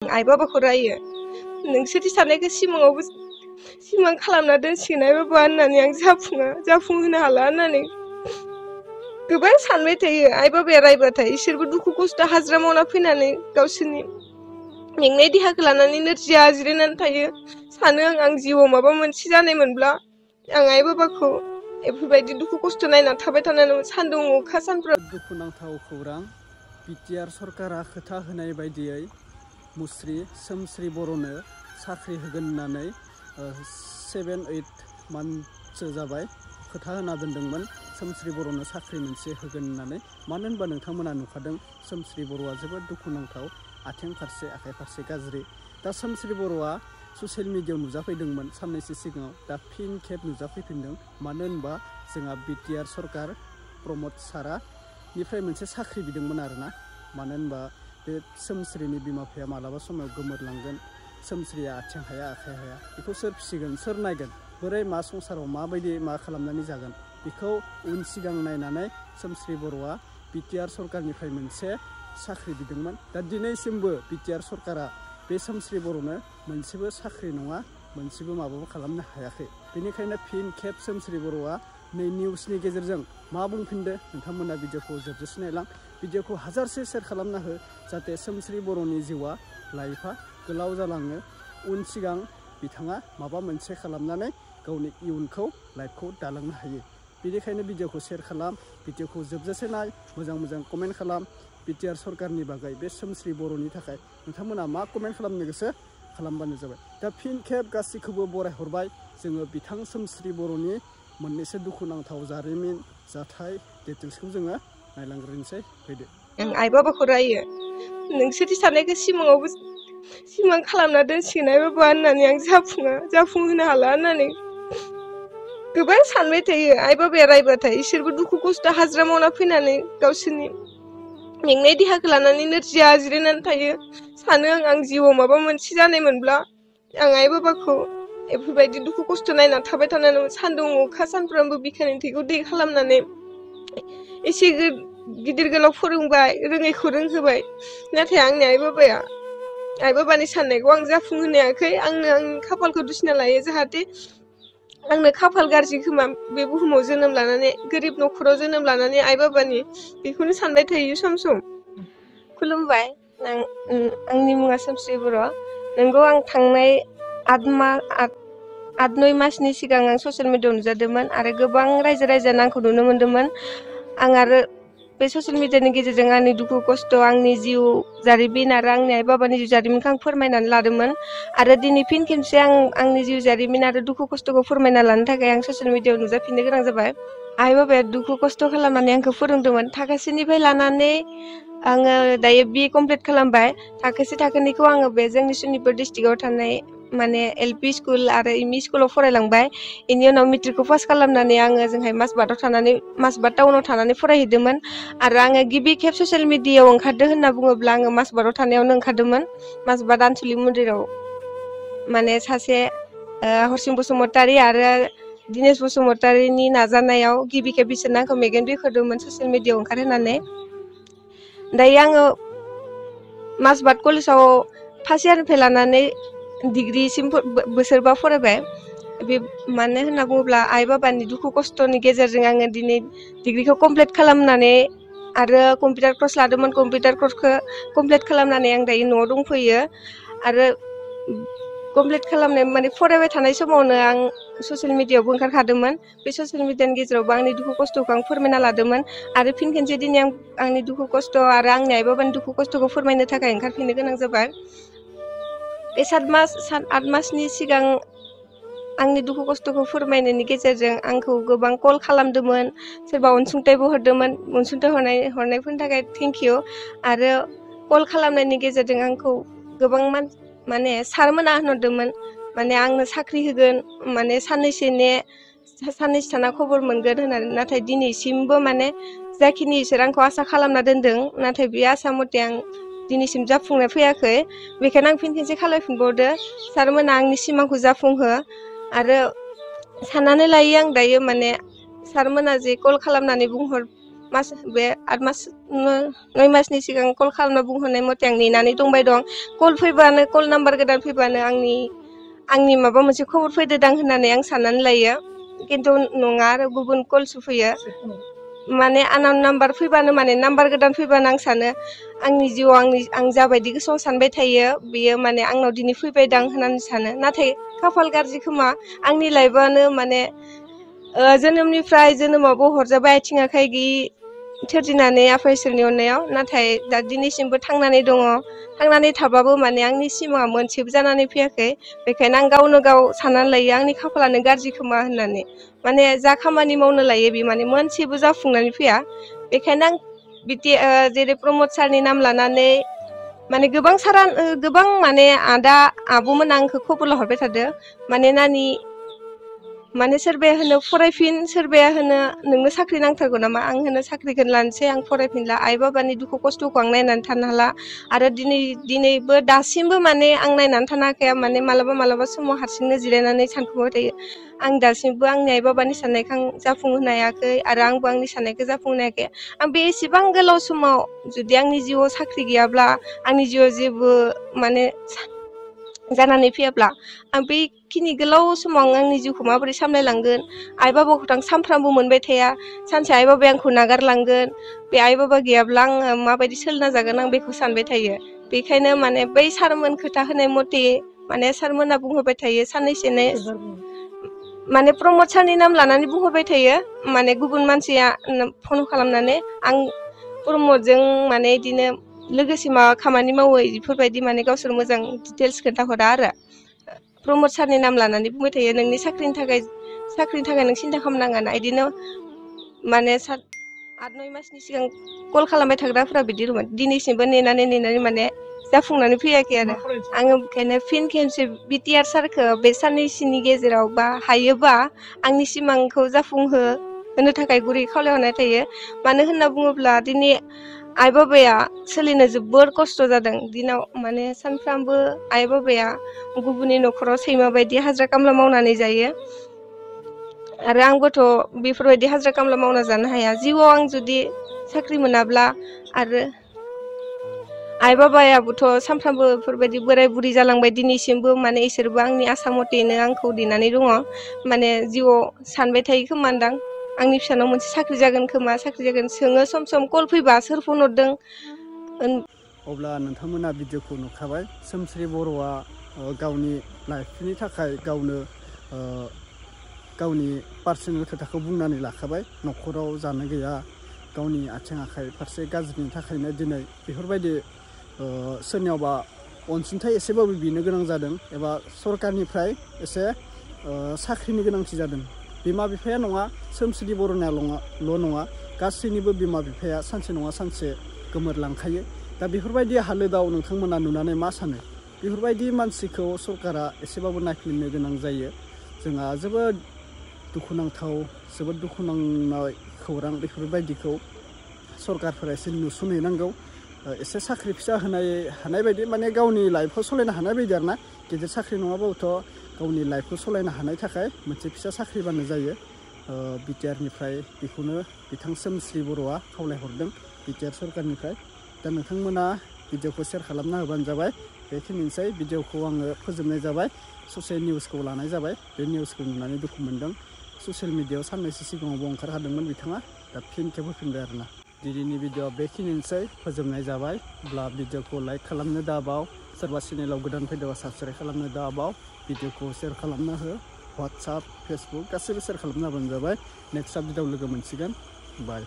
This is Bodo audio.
आइ बाबाखौ रायो नोंसोरनि साननायखौ सिमां खालामना दोनसिगोन आइ बाबा होननानै आं जाफुंहोनो हाला होननानै गोबां सानबाय थायो। आइ बाबाया रायबाथाय इसोरबो दुखु खस्थ' हाजिरा मावना फैनानै गावसोरनि मेंनाय देहाखौ लानानै नोरजिया जिरायनानै थायो। सानो आं जिउआव माबा मोनसे जानायमोनब्ला आं आइ बाबाखौ बेफोरबायदि दुखु खस्थ' नायना थाबाय थानानै सान्दुं अखा सानफ्राम दुखुनांथाव खौरां बिटिआर सरकारा खोथा होनाय बायदियै मुस्रि सोमस्रि बर'नो साख्रि होगोन होननानै 7-8 मान्थसो जाबाय खोथा होना दोनदोंमोन। सोमस्रि बर'नो साख्रि मोनसे होगोन होननानै मानो होनबा नोंथांमोना नुखादों सोमस्रि बर'आ जोबोद दुखुनांथाव आथिं फारसे आखाइ फारसे गाज्रि। दा सोमस्रि बर'आ ससियेल मिडियायाव नुजाफैदोंमोन साननैसो सिगाङाव, दा फिन खेब नुजाफैफिनदों। मानो होनबा जोंहा बिटिआर सरकार प्रमद सारा निफ्राय मोनसे साख्रि बिदोंमोन आरोना। मानो होनबा बे सोमस्रिनि बिमा बिफाया मालाबा समाव गोमोरलांगोन, सोमस्रिया आथिं हाया आखाइ हाया, बेखौ सोर फिसिगोन सोर नायगोन, बोरै मा संसाराव माबायदि मा खालामनानै जागोन, बेखौ उन सिगां नायनानै सोमस्रि बर'आ बिटिआर सरकारनिफ्राय मोनसे साख्रि बिदोंमोन। दा दिनैसिमबो बिटिआर सरकारा बे सोमस्रि बर'नो मोनसेबो साख्रि नङा मोनसेबो माबाबो खालामनो हायाखै। बेनिखायनो फिन खेब सोमस्रि बर'आ नै निउसनि गेजेरजों मा बुंफिनदो नोंथांमोना भिडिअखौ जोबजासे नायलां। भिडिअखौ हाजारसे शेयार खालामना हो जाहाथे सोमस्रि बर'नि जिउआ लाइफआ गोलाव जालाङो। उन सिगां बिथाङा माबा मोनसे खालामनानै गावनि इयुनखौ लाइफखौ दालांनो हायो। बेनिखायनो भिडिअखौ शेयार खालाम, भिडिअखौ जोबजासे नाय, मोजां मोजां कमेन्ट खालाम। बिटिआर सरकारनि बागै बे सोमस्रि बर'नि थाखाय नोंथांमोना मा कमेन्ट खालामनो गोसो खालामबानो जाबाय। दा फिन खेब गासैखौबो बरायहरबाय। जोङो बिथां सोमस्रि बर'नि मोननैसो दुखुनांथाव जारिमिन जाथाय डिटेल्सखौ जोङो नायलांग्रोनोसै। फैदो। आइ बाबाखौ रायो नोंसोरनि साननायखौ सिमां खालामना दोनसिगोन आइ बाबा होननानै आं जाफुंहोनो हाला होननानै गोबां सानबाय थायो। आइ बाबाया रायबाथाय इसोरबो दुखु खस्थ' हाजिरा मावना फैनानै गावसोरनि मेंनाय देहाखौ लानानै नोरजिया जिरायनानै थायो। सानो आं जिउआव माबा मोनसे जानायमोनब्ला आं आइ बाबाखौ बेफोरबायदि दुखु खस्थ' नायना थाबाय थानानै सान्दुं अखा सानफ्रामबो बिखानि थैखौ दै खालामनानै एसे गिदिर गोलाव फोरोंबाय, रोङैखौ रोंहोबाय। नाथाय आंनि आइ बाबानि साननायखौ आं जाफुंहोनो हायाखै। आंनो आंनि खाफालखौ दुसिना लायो। जाहाथे आंनो खाफाल गाज्रि खोमा बे बुहुमाव जोनोम लानानै, गोरिब न'खराव जोनोम लानानै आइ बाबानि बेखौनो सानबाय थायो सम सम। खुलुमबाय, आंनि मुङा सोमस्रि बर'। नोंगौ आं थांनाय 8-9 मासनि सिगां आं ससियेल मिडियायाव नुजादोंमोन आरो गोबां रायजो राजानो आंखौ नुनो मोन्दोंमोन। आं आरो बे ससियेल मिडियानि गेजेरजों आंनि दुखु खस्थ', आंनि जिउ जारिमिन आरो आंनि आइ बाबानि जिउ जारिमिनखौ आं फोरमायनानै लादोंमोन। आरो दिनै फिन खेबसे आं आंनि जिउ जारिमिन आरो दुखु खस्थ'खौ फोरमायना लानो थाखाय आं ससियेल मिडियायाव नुजाफिननो गोनां जाबाय। आइ बाबाया दुखु खस्थ' खालामनानै आंखौ फोरोंदोंमोन। थाखोसेनिफ्राय लानानै आङो दायो BA कमप्लिट खालामबाय। थाखोसे थाखोनिखौ आङो बे जोंनि सनितपुर डिस्ट्रिक्टआव थानाय माने LP स्कुल आरो ME स्कुलाव फरायलांबाय। बेनि उनाव मेट्रिकखौ पास खालामनानै आङो जोंहाय मासबाद टाउनाव थानानै फरायहैदोंमोन। आरो आङो गिबि खेब ससियेल मिडियायाव ओंखारदों होनना बुङोब्ला आङो मासबादाव थानायावनो ओंखारदोंमोन। मासबाद आनसलिक मन्दिराव माने सासे हरसिं बसुमतारी आरो दिनेश बसुमतारीनि नाजानायाव गिबि खेब बिसोरनो आंखौ मेगन बेखेवदोंमोन ससियेल मिडियायाव ओंखारहोनानै। दायो आङो मासबाद कलेजाव फार्स्ट इयारनिफ्राय लानानै डिग्रिसिम बोसोरबा फरायबाय। बे मानो होनना बुङोब्ला आइ बाबानि दुखु खस्थ'नि गेजेरजों आङो दिनै डिग्रिखौ कमप्लिट खालामनानै आरो कम्पिउटार कर्स लादोंमोन। कम्पिउटार कर्सखौ कमप्लिट खालामनानै आं दायो न'आव दंफैयो। आरो कमप्लिट खालामनाय माने फरायबाय थानाय समावनो आं ससियेल मिडियायावबो ओंखारखादोंमोन। बे ससियेल मिडियानि गेजेरावबो आंनि दुखु खस्थ'खौ आं फोरमायना लादोंमोन। आरो फिन खेनसे दिनै आं आंनि दुखु खस्थ' आरो आंनि आइ बाबानि दुखु खस्थ'खौ फोरमायनो थाखाय ओंखारफिननो गोनां जाबाय। बे 7-8 मासनि सिगां आंनि दुखु खस्थ'खौ फोरमायनायनि गेजेरजों आंखौ गोबां कल खालामदोंमोन, सोरबा अनसुंथाइबो हरदोंमोन। अनसुंथाइ हरनायफोरनि थाखाय थेंक इउ। आरो कल खालामनायनि गेजेरजों आंखौ गोबां माने सारमोना होनहरदोंमोन माने आंनो साख्रि होगोन, माने साननैसो थाना खबर मोनगोन होननानै। नाथाय दिनैसिमबो माने जाखिनि इसोर आंखौ आसा खालामना दोनदों, नाथाय बे आसा मथे आं दिनैसिम जाफुंनाय फैयाखै। बेखायनो आं फिन खेनसे खालामफिनबावदो, सारमोना आंनि सिमांखौ जाफुंहो। आरो साननानै लायो आं दायो माने सारमोना जे कल खालामनानै बे 8 मास 9 मासनि सिगां कल खालामना बुंहरनाय मथे आं नेनानै दंबाय दं। कल फैबानो कल नाम्बार गोदान फैबानो आंनि माबा मोनसे खबर फैदोदां होननानै आं साननानै लायो। खिन्थु नङा आरो गुबुन कलसो फैयो। माने आनाउन नाम्बार फैबानो माने नाम्बार गोदान फैबानो आं सानो आंनि जिउआव आं जाबायदि गोसोआव सानबाय थायो बेयो माने आंनाव दिनै फैबायदां होननानै सानो। नाथाय खाफाल गाज्रि खोमा आंनि लाइफआनो माने जोनोमनिफ्राय जोनोमावबो हरजाबाय आथिं आखाइ गैयि सोरजिनानै आफा इसोरनि अननायाव। नाथाय दा दिनैसिमबो थांनानै दङ। थांनानै थाबाबो माने आंनि सिमाङा मोनसेबो जानानै फैयाखै। बेखायनो आं गावनो गाव साननानै लायो आंनि खाफालानो गाज्रि खोमा होननानै। माने जा खामानि मावनो लायो बे माने मोनसेबो जाफुंनानै फैया। बेखायनो आं बिदि जेरै प्रमद सारनि नाम लानानै माने गोबां माने आदा आब'मोना आंखौ खबर लाहरबाय थादो। माने नानि माने सोरबाया होनो फरायफिन, सोरबाया होनो नोंनो साख्रि नांथारगौ नामा? आं होनो साख्रिखौनो लानोसै, आं फरायफिनला। आइ बाबानि दुखु खस्थ'खौ आं नायनानै थानो हाला। आरो दिनैबो दासिमबो माने आं नायनानै थानो हाखाया। माने मालाबा समाव हारसिंनो जिरायनानै सानफ्लांबाय थायो। आं दासिमबो आंनि आइ बाबानि साननायखौ आं जाफुंहोनो हायाखै आरो आंबो आंनि साननायखौ जाफुंहोनो हायाखै। आं बे एसेबां गोलाव समाव जुदि आंनि जिउआव साख्रि गैयाब्ला, आंनि जिउआव जेबो माने जानानै फैयाब्ला, आं बेखिनि गोलाव समाव आंनि जिउखौ माबोरै सामलायलांगोन? आइ बाबाखौथ' आं सानफ्रामबो मोनबाय थाया। सानसे आइ बाबाया आंखौ नागारलांगोन। बे आइ बाबा गैयाब्ला आङो माबायदि सोलिना जागोन आं बेखौ सानबाय थायो। बेखायनो माने बै सारमोन खोथा होनाय मथे माने सारमोना बुंहरबाय थायो साननैसोनो माने प्रमद सारनि नाम लानानै बुंहरबाय थायो। माने गुबुन मानसिया फन खालामनानै आं प्रमदजों माने बिदिनो लोगोसे माबा खामानि मावो बेफोरबायदि माने गावसोर मोजां डिटेल्स खोन्थाहरा आरो। प्रमद सारनि नाम लानानै बुंबाय थायो नोंनि साख्रिनि थाखाय नों सिन्था खालामनाङा। बिदिनो माने 8-9 मासनि सिगां कल खालामबाय थाग्राफोरा बिदि दंमोन। दिनैसिमबो नेनानै माने जाफुंनानै फैयाखै आरो। आङो बेखायनो फिन खेबसे बिटिआर सारखौ बे साननैसोनि गेजेराव बा हायोबा आंनि सिमांखौ जाफुंहोनो थाखाय गुरै खावलायहरनाय थायो। मानो होनना बुङोब्ला दिनै आइ बाबाया सोलिनो जोबोर खस्थ' जादों। दिनाव माने सानफ्रामबो आइ बाबाया गुबुननि न'खराव सैमा बायदि हाजिरा खामला मावनानै जायो। आरो आंबोथ' बेफोरबायदि हाजिरा खामला मावना जानो हाया। जिउआव आं जुदि साख्रि मोनाब्ला आरो आइ बाबायाबोथ' सानफ्रामबो बेफोरबायदि बोराय बुरि जालांबाय दिनैसिमबो माने इसोरबो आंनि आसा मथेनो आंखौ नेनानै दङ। माने जिउआव सानबाय थायो खोमादां आंनि फिसानाव मोनसे साख्रि जागोन खोमा, साख्रि जागोन सोङो सम कल फैबा सोर फन हरदों। अब्ला नोंथांमोना भिडिअखौ नुखाबाय। सोमस्रि बर'आ गावनि लाइफनि थाखाय गावनि पार्सनेल खोथाखौ बुंनानै लाखाबाय। न'खराव जानो गैया, गावनि आथिं आखाइ फारसे गाज्रिनि थाखायनो दिनै बेफोरबायदि सोरनियावबा अनसुंथाइ एसेबाबो बिनो गोनां जादों एबा सरकारनिफ्राय एसे साख्रिनि गोनांथि जादों। बिमा बिफाया नङा, सोमस्रि बर'नियाल' नङा, गासैनिबो बिमा बिफाया सानसे नङा सानसे गोमोरलांखायो। दा बेफोरबायदि हालोदाव नोंथांमोना नुनानै मा सानो? बेफोरबायदि मानसिखौ सरकारा एसेबाबो नायफिननो गोनां जायो। जोंहा जोबोद दुखुनांनाय खौरां। बेफोरबायदिखौ सरकारफोरा एसे नुसनहैनांगौ। एसे साख्रि फिसा हानाय बायदि माने गावनि लाइफखौ सालायनो हानाय बायदि आरो ना। गिदिर साख्रि नङाबाबोथ' गावनि लाइफखौ सालायनो हानाय थाखाय मोनसे फिसा साख्रिबानो जायो। बिटिआरनिफ्राय बेखौनो बिथां सोमस्रि बर'आ खावलायहरदों बिटिआर सरकारनिफ्राय। दा नोंथांमोना भिडिअखौ शेयार खालामना होबानो जाबाय। बेखिनिसै भिडिअखौ आङो फोजोबनाय जाबाय। ससे निउसखौ लानाय जाबाय। बे निउसखौ नुनानै दुखु मोनदों। ससियेल मिडियायाव साननैसो सिगाङावबो ओंखारखादोंमोन बिथाङा, दा फिन खेब होफिनबाय आरोना। दिनैनि भिडिअआ बेखिनिसै, फोजोबनाय जाबाय। अब्ला भिडिअखौ लाइक खालामनो दाबाव, सोरबा चेनेलाव गोदान फैदोंबा साबस्क्राइब खालामनो दाबाव, भिडिअखौ शेयार खालामना हो। वाट्सएप, फेसबुक गासैबो शेयार खालामना होबानो जाबाय। नेक्स्ट भिडिअआव लोगो मोनसिगोन। बाय।